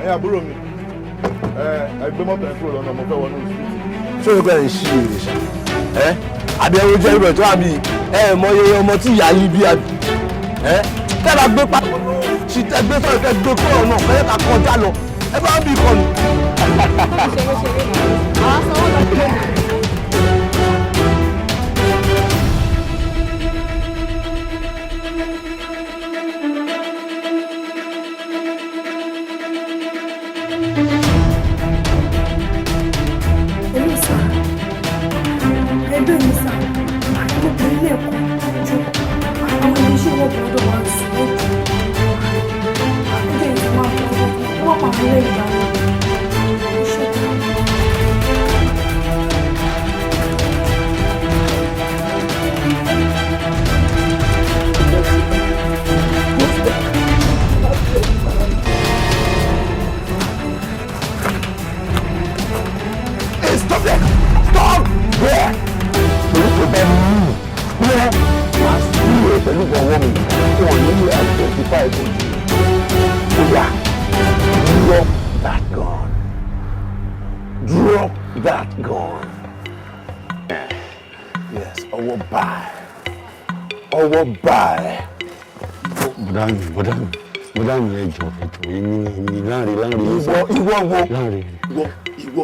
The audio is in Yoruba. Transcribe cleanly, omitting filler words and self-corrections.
Ẹ̀yin àbúrò mi, ẹ gbé mọ́tò yẹn kúrò lọ́nà, mo fẹ́ wọnú street. Ṣé o kàn ń ṣí èrè ṣá ẹ, àbí ẹ wo jẹ́ ibẹ̀ tó àbí ẹ mọ iye ọmọ tí ìyá yín bí, àbí ẹ tẹ́ bá gbé pa ṣì tẹ́ gbé sọ̀rọ̀, kẹ́ gbé kúrò náà, kẹ́ ká kọjá lọ, ẹ bá ń bí ìkọlù. Ṣeré ṣeré náà, àwọn sanwó lọ sí. Hello, sir. Ẹgbẹ́ mi, sir. Mo pè é lẹ́ẹ̀kan jọ. Àwọn iléeṣẹ́ wọ̀ gbọ́dọ̀ máa ń sùn ẹ̀jọ̀. Ẹjọ́ ìsìn máa ń tọ́ wọ́n pa àwọn lẹ́yìn ìgbà wọn. Iṣẹ́ kan. Hey, stop there! Stop there! Torí kò bá mú un máa sí ìwé pẹ̀lú ọwọ́ mi, wọn ní lè identify ojú. Ó yá, drop that gun. Drop that gun. Yes, ọwọ́ báyìí. Ọwọ́ báyìí. Bọ̀dá mi, bọ̀dá mi, bọ̀dá mi, ẹ jọ̀ọ́, ẹ jọ̀ọ́, èmi ni, èmi ni Láńre, Láńre ló sọ. Ìwọ, ìwọ wo? Láńre. Ìwọ, ìwọ.